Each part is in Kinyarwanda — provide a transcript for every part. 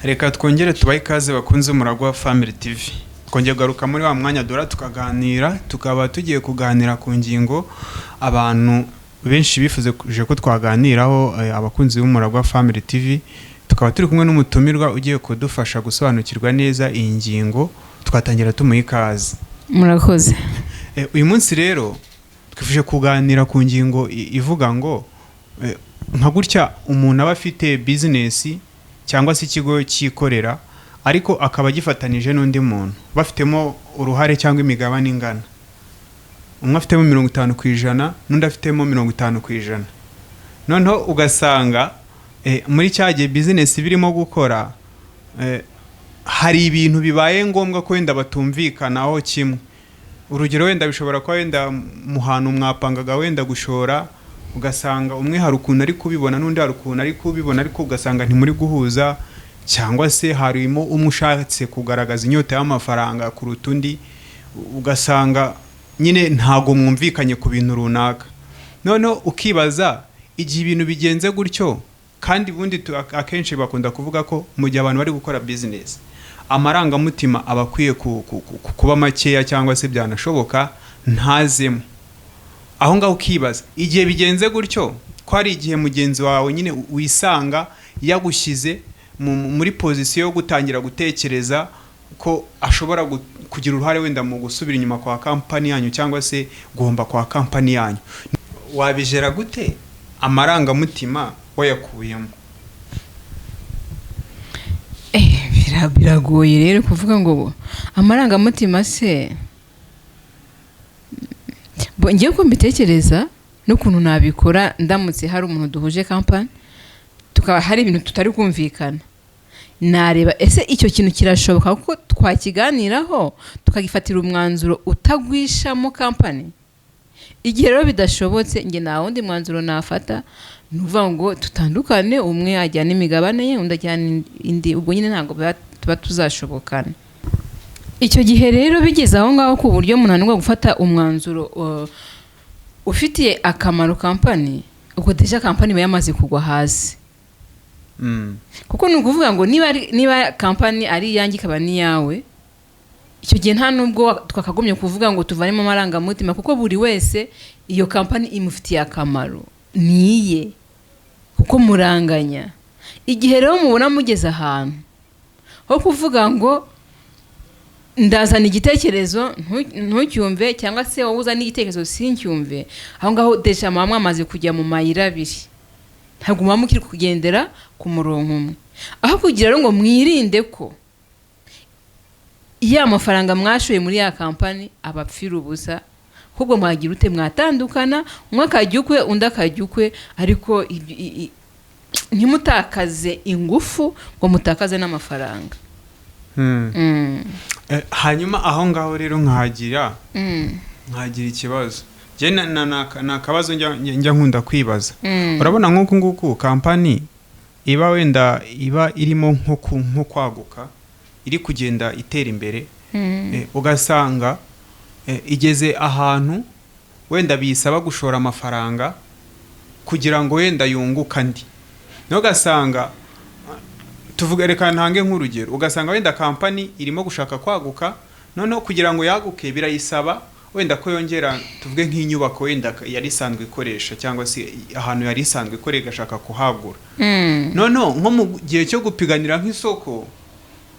Reka twongere tubahe ikaze, bakunze Umuragwa Family TV. Twongeye kugaruka muri wa mwanya dora tukaganira, tukaba tugiye kuganira ku ngingo abantu benshi bifuje ko twaganiraho, abakunzi b'Umuragwa Family TV. Tukaba turi kumwe n'umutumirwa ugiye kudufasha gusobanukirwa neza iyi ngingo. Twatangira tumuha ikaze. Murakoze. Uyu munsi rero twifuje kuganira ku ngingo ivuga ngo nka gutya umuntu aba afite business cyangwa se ikigo cyikorera, ariko akaba agifatanije n'undi muntu, bafitemo uruhare cyangwa imigabane ingana, umwe afitemo 50% n'undi afitemo 50%. Noneho ugasanga muri cya gihe business birimo gukora, hari ibintu bibaye ngombwa ko wenda batumvikanaho kimwe. Urugero, wenda bishobora kuba wenda mu hantu mwapangaga wenda gushora, ugasanga umwe hari ukuntu ari kubibona n'undi hari ukuntu ari kubibona, ariko ugasanga ntimuri guhuza, cyangwa se harimo umwe ushatse kugaragaza inyota y'amafaranga kuruta undi, ugasanga nyine ntago mwumvikanye ku bintu runaka. Noneho ukibaza igihe ibintu bigenze gutyo, kandi ubundi akenshi bakunda kuvuga ko mu gihe abantu bari gukora business amarangamutima aba akwiye kuba makeya, cyangwa se byanashoboka ntazemo aho ngaho. Ukibaza igihe bigenze gutyo, ko hari igihe mugenzi wawe nyine wisanga yagushyize muri position yo gutangira gutekereza ko ashobora kugira uruhare wenda mu gusubira inyuma kwa kampani yanyu cyangwa se guhomba kwa kampani yanyu. Wabijera gute amarangamutima wayakuyemo? Biragoye rero kuvuga ngo amarangamutima se. Ngewe uko mbitekereza n'ukuntu nabikora, ndamutse hari umuntu duhuje kampani, tukaba hari ibintu tutari kumvikana, nareba ese icyo kintu kirashoboka ko twakiganiraho tukagifatira umwanzuro utagwishamo kampani. Igihe rero bidashobotse, njye nta wundi mwanzuro nafata, ni ukuvuga ngo tutandukane, umwe ajyana imigabane ye, undi ajyana indi. Ubwo nyine ntabwo tuba tuzashobokana. Icyo gihe rero bigeze aho ngaho ku buryo munanirwa gufata umwanzuro ufitiye akamaro kampani, ubwo déjà kampani iba yamaze kugwa hasi. Kuko ni ukuvuga ngo niba kampani ari iyanjye ikaba n'iyawe, icyo gihe nta nubwo twakagombye kuvuga ngo tuvanemo amarangamutima, kuko buri wese iyo kampani imufitiye akamaro, niye, kuko muranganya. Igihe rero mubona mugeze ahantu ho kuvuga ngo ndazana igitekerezo ntucyumve, cyangwa se wowe uzana igitekerezo sincyumve, aho ngaho déjà muba mwamaze kujya mu mayira abiri, ntabwo muba mukiri kugendera ku murongo umwe. Aho kugira rero ngo mwirinde ko ya mafaranga mwashoye muri ya kampani abapfira ubusa, ahubwo mwagira ute? Mwatandukana, umwe akajya ukwe, undi akajya ukwe, ariko ntimutakaze ingufu ngo mutakaze n'amafaranga. Hanyuma aho ngaho rero nkahagira nkagira ikibazo. Njye ni akabazo njya nkunda kwibaza. Urabona nk'uku nguku kampani iba wenda iba irimo nko kwaguka, iri kugenda itera imbere, ugasanga igeze ahantu wenda biyisaba gushora amafaranga kugira ngo wenda yunguke andi. Naho ugasanga, tuvuge, reka ntange nk'urugero, ugasanga wenda kampani irimo gushaka kwaguka, noneho kugira ngo yaguke birayisaba wenda ko yongera, tuvuge nk'inyubako wenda yari isanzwe ikoresha, cyangwa se ahantu yari isanzwe ikorera igashaka kuhagura. Noneho nko mu gihe cyo gupiganira nk'isoko,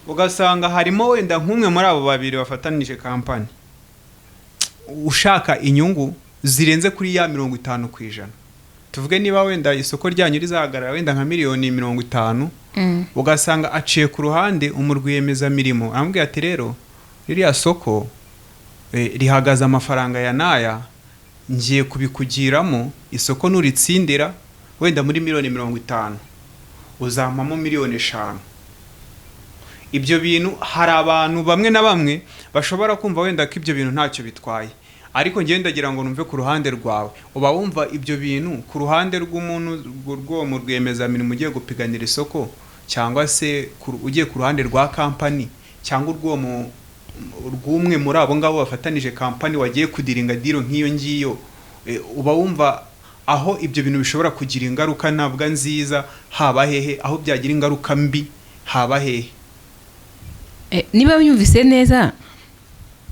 ugasanga harimo wenda nk'umwe muri abo babiri bafatanije kampani ushaka inyungu zirenze kuri ya 50%. Tuvuge niba wenda isoko ryanyu rizahagarara wenda nka miliyoni 50, ugasanga aciye ku ruhande umurwiyemezamirimo aramubwira ati: "Rero ririya soko rihagaze amafaranga ya n'aya, ngiye kubikugiramo. Isoko nuritsindira wenda muri miliyoni 50, uzampamo miliyoni 5." Ibyo bintu hari abantu bamwe na bamwe bashobora kumva wenda ko ibyo bintu ntacyo bitwaye, ariko njyewe ndagira ngo numve ku ruhande rwawe, uba wumva ibyo bintu ku ruhande rw'umuntu rw'uwo mu rwiyemezamirimo ugiye gupiganira isoko, cyangwa se ugiye ku ruhande rwa kampani, cyangwa urw'uwo mu rw'umwe muri abo ngabo bafatanije kampani wagiye kudealinga deal nk'iyo ngiyo, uba wumva aho ibyo bintu bishobora kugira ingaruka ntabwo nziza, haba hehe aho byagira ingaruka mbi? Haba hehe? Niba yumvise neza,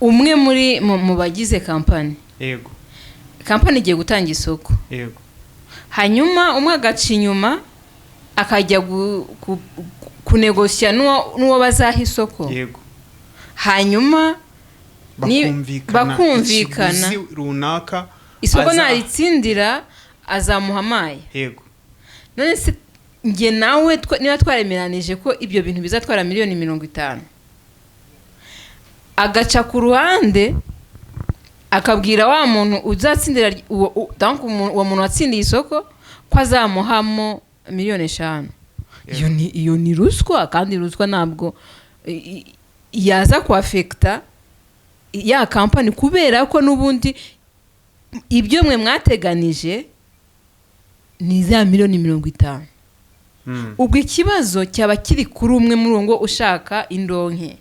umwe muri mu bagize kampani, kampani igiye gutanga isoko, hanyuma umwe agaca inyuma akajya kunegosiya n'uwo bazaha isoko, hanyuma bakumvikana bakumvikana. Ikiguzi runaka isoko naritsindira azamuha amaye. None se njye nawe niba twaremeranije ko ibyo bintu bizatwara miliyoni 50, agaca ku ruhande akabwira wa muntu uzatsindira donc uwo muntu watsindiye isoko ko azamuhamo miliyoni 5, iyo ni ruswa. Kandi ruswa ntabwo yaza kwafekita ya kampani, kubera ko n'ubundi ibyo mwe mwateganije ni za miliyoni 50. Ubwo ikibazo cyaba kiri kuri umwe muri uwo ngo ushaka indonke,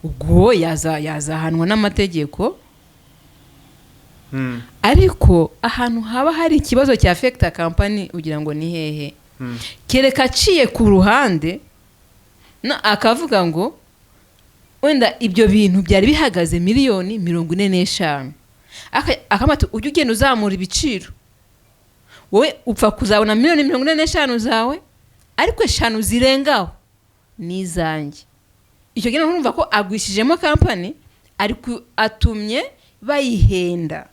ubwo yazahanwa n'amategeko. Ariko ahantu haba hari ikibazo cya afekita kampani, ugira ngo ni hehe? Kereka aciye ku ruhande akavuga ngo wenda ibyo bintu byari bihagaze miliyoni 45, akamata ujye ugenda uzamura ibiciro, wowe upfa kuzabona miliyoni 45 zawe, ariko 5 zirengaho ni izanjye. Icyo gihe urumva ko agwishijemo kampani, ariko atumye bayihenda.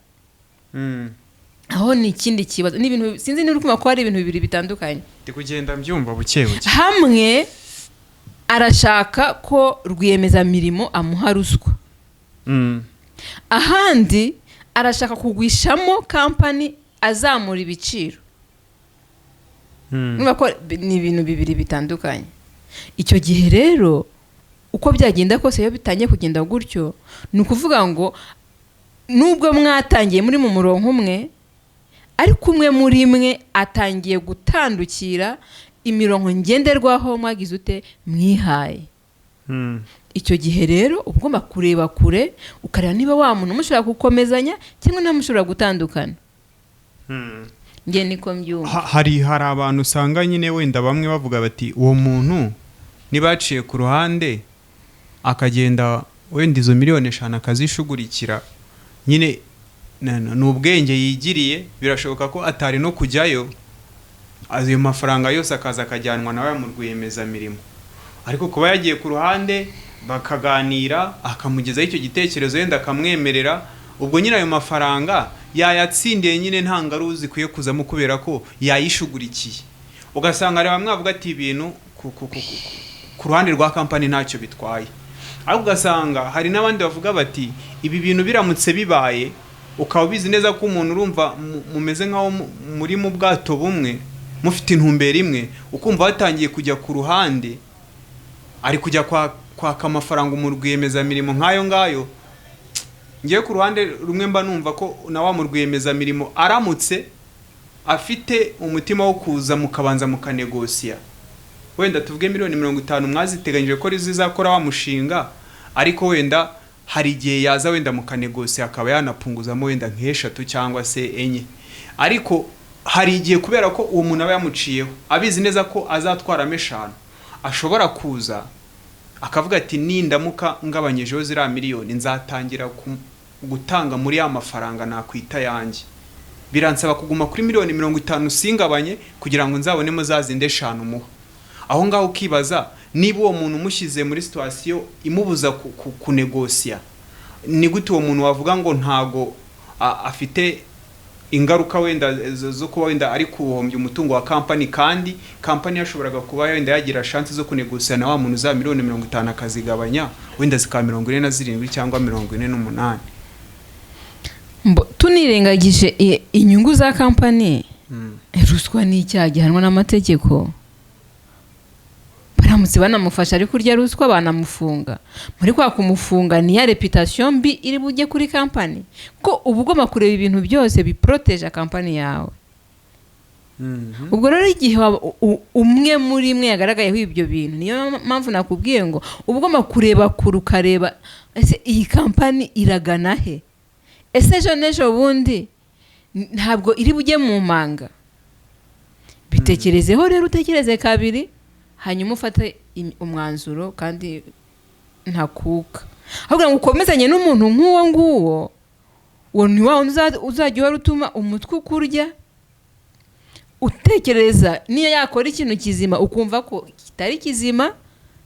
Aho ni ikindi kibazo. Ni ibintu, sinzi niba uri kumva ko hari ibintu bibiri bitandukanye. Ndi kugenda mbyumva buke buke. Hamwe arashaka ko rwiyemezamirimo amuha ruswa, ahandi arashaka kugwishamo kampani azamura ibiciro. Urumva ko ni ibintu bibiri bitandukanye. Icyo gihe rero, uko byagenda kose, iyo bitangiye kugenda gutyo, ni ukuvuga ngo nubwo mwatangiye muri mu murongo umwe, ariko umwe muri mwe atangiye gutandukira imirongo ngenderwaho mwagize ute, mwihaye. Icyo gihe rero uba ugomba kureba kure, ukareba niba wa muntu mushobora gukomezanya cyangwa niba mushobora gutandukana. Njye niko mbyumva. Hari abantu usanga nyine wenda bamwe bavuga bati uwo muntu niba yaciye ku ruhande akagenda wenda izo miliyoni 5 akazishugurikira, nyine ni ubwenge yigiriye, birashoboka ko atari no kujyayo, ayo mafaranga yose akaza akajyanwa nawe mu rwiyemezamirimo. Ariko kuba yagiye ku ruhande bakaganira, akamugezaho icyo gitekerezo, wenda akamwemerera, ubwo nyine ayo mafaranga yayatsindiye, nyine nta ngaruka zikwiye kuzamo kubera ko yayishugurikiye. Ugasanga hari bamwe bavuga ati ibintu ku ruhande rwa kampani ntacyo bitwaye, ariko ugasanga hari n'abandi bavuga bati ibi bintu biramutse bibaye, ukaba ubizi neza ko umuntu urumva mumeze nk'aho muri mu bwato bumwe, mufite intumbero imwe, ukumva watangiye kujya ku ruhande, ari kujya kwaka amafaranga mu rwiyemezamirimo nk'ayo ngayo. Ngewe ku ruhande rumwe mba numva ko na wa mu rwiyemezamirimo aramutse afite umutima wo kuza mukabanza mukanegosiya, wenda tuvuge miliyoni 50 mwaziteganyije ko zizakora wa mushinga, ariko wenda hari igihe yaza wenda mukanegosiya akaba yanapunguzamo wenda nk'eshatu cyangwa se enye. Ariko hari igihe, kubera ko uwo muntu aba yamuciyeho abizi neza ko azatwaramo 5, ashobora kuza akavuga ati nindamuka ngabanyijeho ziriya miliyoni, nzatangira gutanga muri ya mafaranga nakwita yanjye, biransaba kuguma kuri miliyoni 50 singabanye, kugira ngo nzabonemo za zindi 5 muha. Aho ngaho ukibaza niba uwo muntu umushyize muri situation imubuza kunegosiya, ni gute uwo muntu wavuga ngo ntago afite ingaruka wenda zo kuba wenda ari kuhombya umutungo wa kampani, kandi kampani yashoboraga kuba wenda yagira chance zo kunegosiya na wa muntu za miliyoni 50 akazigabanya, wenda zikaba 47 cyangwa 48? Tunirengagije inyungu za kampani, ruswa ni icyaha gihanwa n'amategeko. Baramutse banamufasha ari kurya ruswa, banamufunga. Muri kwa kumufunga, ni ya réputation mbi iri bujye kuri kampani, ko uba ugomba kureba ibintu byose biporoteje kampani yawe. Ubwo rero igihe umwe muri mwe yagaragayeho ibyo bintu, niyo mpamvu nakubwiye ngo uba ugomba kureba kure, ukareba ese iyi kampani iragana he, ese ejo n'ejo bundi ntabwo iri bujye mu manga. Bitekerezeho rero, utekereze kabiri, hanyuma ufate umwanzuro kandi ntakuka. Ahubwo ngo ukomezanye n'umuntu nk'uwo nguwo, uwo ni wa wundi uzajya uhora utuma umutwe ukurya, utekereza niyo yakora ikintu kizima ukumva ko kitari kizima,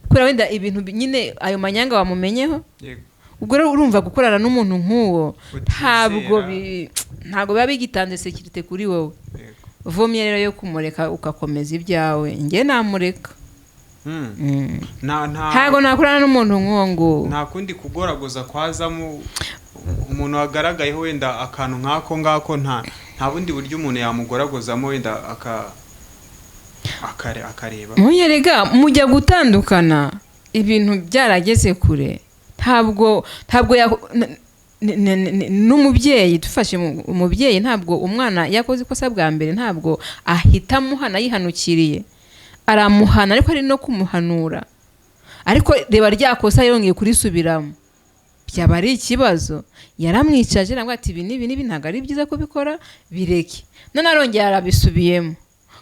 kubera wenda ibintu nyine ayo manyanga wamumenyeho. Ubwo rero urumva gukorana n'umuntu nk'uwo Utizera. ntabwo biba bigitanze sécurité kuri wowe. Vomye rero yo kumureka ugakomeza ibyawe, njye namureka. Nta nta Ntabwo nakorana n'umuntu nk'uwo nguwo. Nta kundi kugoragoza kwazamo umuntu wagaragayeho wenda akantu nk'ako ngako, nta bundi buryo umuntu yamugoragozamo wenda akareba? Muyerega mujya gutandukana ibintu byarageze kure. Ntabwo n'umubyeyi, dufashe umubyeyi, ntabwo umwana yakoze ikosa bwa mbere ntabwo ahita amuhana yihanukiriye. Aramuhana ariko ari no kumuhanura, ariko reba rya kosa yongeye kurisubiramo, byaba ari ikibazo. Yaramwicaje nabwo ati: "Ibi n'ibi n'ibi ntabwo ari byiza kubikora, bireke." None arongera arabisubiyemo.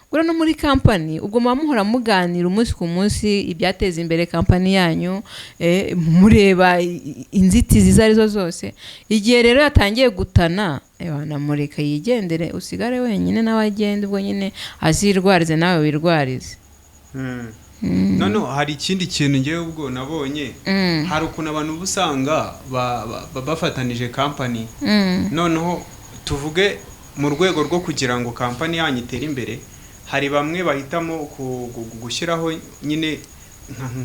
Ubwo no muri kampani, ubwo muba muhora muganira umunsi ku munsi ibyateza imbere kampani yanyu, mureba inzitizi izo arizo zose. Igihe rero yatangiye gutana, wanamureka yigendere, usigare wenyine, nawe agende, ubwo nyine azirwarize nawe wirwarize. Noneho hari ikindi kintu ngewe ubwo nabonye. Hari ukuntu abantu uba usanga bafatanije kampani, noneho tuvuge mu rwego rwo kugira ngo kampani yanyu itere imbere, hari bamwe bahitamo gushyiraho nyine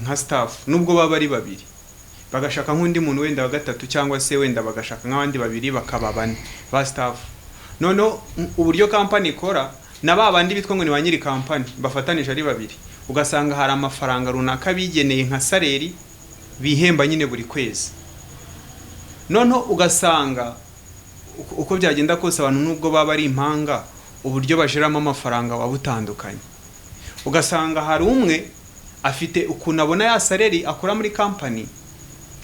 nka staff, nubwo baba ari babiri, bagashaka nk'undi muntu wenda wa gatatu, cyangwa se wenda bagashaka nk'abandi babiri bakaba bane ba staff. Noneho uburyo kampani ikora, na ba bandi bitwa ngo ni ba nyiri kampani bafatanije ari babiri, ugasanga hari amafaranga runaka bigeneye nka salary bihemba nyine buri kwezi. Noneho ugasanga uko byagenda kose, abantu nubwo baba ari impanga, uburyo bashiramo amafaranga waba butandukanye. Ugasanga hari umwe afite ukuntu abona ya salary akora muri kampani,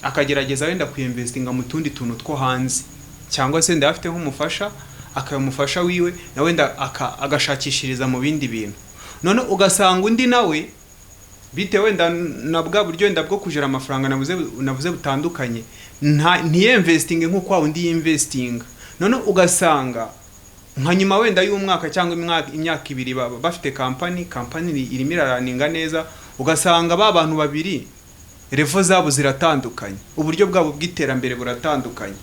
akagerageza wenda kuyinvestinga mu tundi tuntu two hanze, cyangwa se wenda afite nk'umufasha, akaba umufasha wiwe na wenda agashakishiriza mu bindi bintu. None ugasanga undi nawe, bitewe wenda na bwa buryo wenda bwo kujera amafaranga navuze butandukanye, ntiyinvestinge nk'uko wa undi yinvestinga. None ugasanga nka nyuma wenda y'umwaka cyangwa imyaka 2 baba bafite kampani irimo irarunninga neza, ugasanga ba bantu babiri level zabo ziratandukanye, uburyo bwabo bw'iterambere buratandukanye.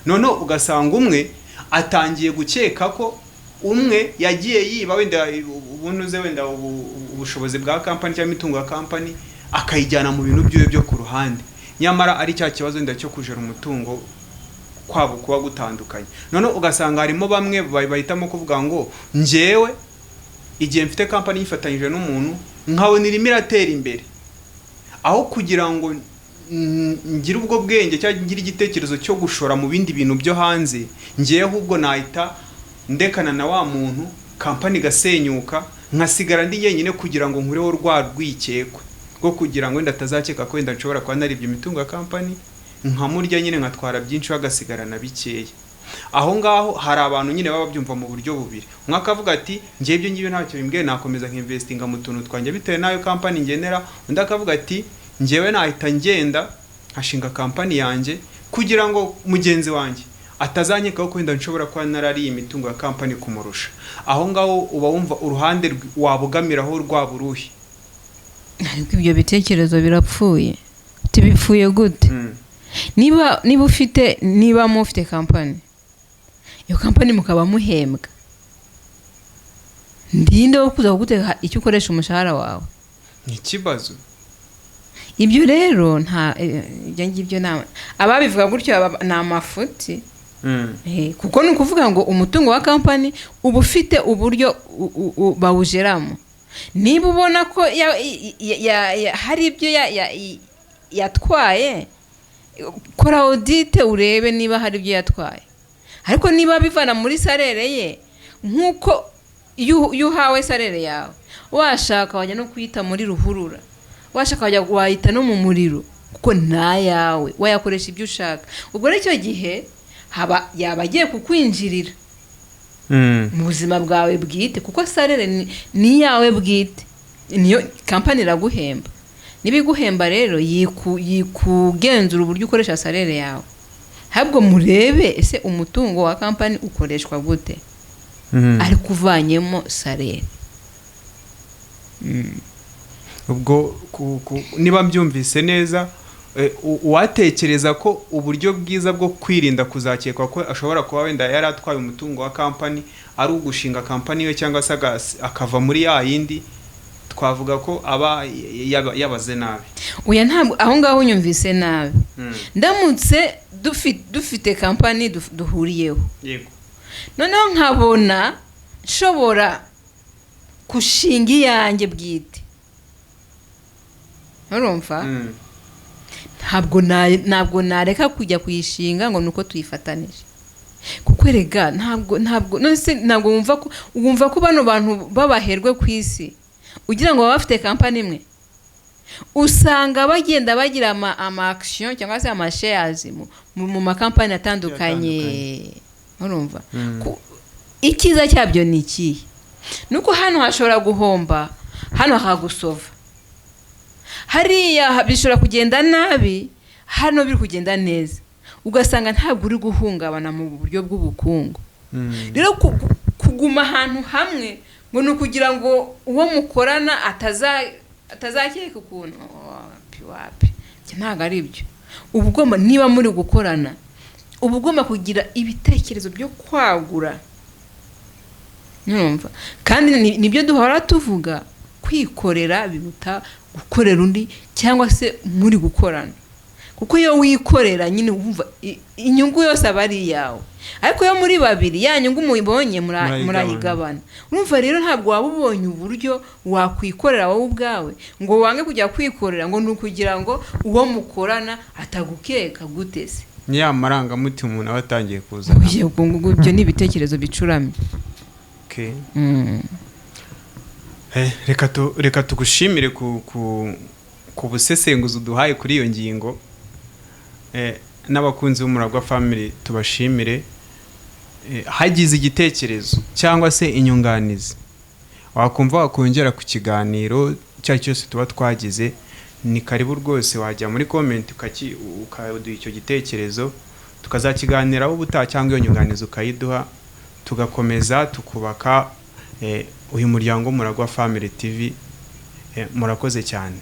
Noneho ugasanga umwe atangiye gukeka ko umwe yagiye yiba wenda ubunuze wenda ubushobozi bwa kampani cyangwa imitungo ya kampani, akayijyana mu bintu byiwe byo ku ruhande, nyamara ari cya kibazo wenda cyo kujera umutungo kwabo kuba gutandukanye. Noneho ugasanga harimo bamwe bahitamo kuvuga ngo: "Njyewe igihe mfite kampani yifatanyije n'umuntu, nkabona irimo iratera imbere, aho kugira ngo ngire ubwo bwenge cyangwa ngire igitekerezo cyo gushora mu bindi bintu byo hanze, ngewe ahubwo nahita ndekana na wa muntu, kampani igasenyuka, nkasigara ndi njyenyine, kugira ngo nkureho rwa rwikekwe rwo kugira ngo wenda atazakeka ko wenda nshobora kuba naribye imitungo ya kampani, nkamurya nyine nkatwara byinshi, we agasigarana bikeya." Aho ngaho hari abantu nyine baba babyumva mu buryo bubiri. Umwe akavuga ati: "Njyewe ibyo ngibyo ntacyo bimbwiye, nakomeza nkinvestinga mu tuntu twanjye bitewe n'ayo kampani ngenera." Undi akavuga ati: "Njyewe nahita ngenda nkashinga kampani yanjye, kugira ngo mugenzi wanjye atazanyekaho ko wenda nshobora kuba narariye imitungo ya kampani kumurusha." Aho ngaho uba wumva uruhande wabogamiraho rwaba uruhe? Ariko ibyo bitekerezo birapfuye. Tibipfuye gute? Niba ufite, niba mufite kampani, iyo kampani mukaba muhembwa, ndinde wo kuza kuguteka icyo ukoresha umushahara wawe? Ni ikibazo. Ibyo rero nta ibyo ngibyo ababivuga gutyo ni amafuti. Kuko ni ukuvuga ngo umutungo wa kampani uba ufite uburyo bawujeramo. Niba ubona ko hari ibyo yatwaye, kora audit urebe niba hari ibyo yatwaye. Ariko niba bivana muri salaire ye, nk'uko iyo uhawe salaire yawe, washaka wajya no kuyita muri ruhurura, washaka wajya wayita no mu muriro, kuko ntayawe, wayakoresha ibyo ushaka. Ubwo rero icyo gihe haba yaba agiye kukwinjirira mu buzima bwawe bwite, kuko salaire ni iyawe bwite, niyo kampani iraguhemba. Niba iguhemba rero, yikugenzura uburyo ukoresha salaire yawe. Ahubwo murebe: ese umutungo wa kampani ukoreshwa gute, ariko uvanyemo salaire? Ubwo niba mbyumvise neza, uwatekereza ko uburyo bwiza bwo kwirinda kuzakekwa ko ashobora kuba wenda yari atwaye umutungo wa kampani ari ugushinga kampani ye, cyangwa se akava muri ya yindi, twavuga ko aba yabaze nabi? Oya, ntabwo aho ngaho unyumvise nabi. Ndamutse dufite kampani duhuriyeho, noneho nkabona nshobora gushinga iyanjye bwite, urumva, ntabwo nareka kujya kuyishinga ngo ni uko tuyifatanije, kuko erega ntabwo none se ntabwo wumva ko bano bantu b'abaherwe ku isi ugira ngo baba bafite kampani imwe? Usanga bagenda bagira ama action cyangwa se ama shares mu makampani atandukanye, urumva? Icyiza cyabyo ni ikihe? Ni uko hano hashobora guhomba, hano hakagusova, hariya bishobora kugenda nabi, hano biri kugenda neza, ugasanga ntabwo uri guhungabana mu buryo bw'ubukungu. Rero kuguma ahantu hamwe ngo ni ukugira ngo uwo mukorana atazakeka ukuntu, wapi wapi, ibyo ntabwo ari byo. Uba ugomba, niba muri gukorana, uba ugomba kugira ibitekerezo byo kwagura, urumva? Kandi nibyo duhora tuvuga: kwikorera biruta gukorera undi cyangwa se muri gukorana, kuko iyo wikorera nyine wumva inyungu yose aba ari iyawe, ariko iyo muri babiri, ya nyungu mubonye Murayigabana. murayigabana. Urumva rero, ntabwo waba ubonye uburyo wakwikorera wowe ubwawe ngo wange kujya kwikorera ngo ni ukugira ngo uwo mukorana atagukeka. Gute se? Ni ya marangamutima umuntu aba atangiye kuzana. Oya, ubwo ngubwo ibyo ni ibitekerezo bicuramye. Okay. Reka tugushimire ku busesenguzi uduhaye kuri iyo ngingo. N'abakunzi b'Umuragwa Family tubashimire. Hagize igitekerezo cyangwa se inyunganizi wakumva wakongera ku kiganiro icyo ari cyo cyose tuba twagize, ni karibu rwose. Wajya muri comment ukaduha icyo gitekerezo, tukazakiganiraho ubutaha, cyangwa iyo nyunganizi ukayiduha, tugakomeza tukubaka uyu muryango w'Umuragwa Family TV. Murakoze cyane.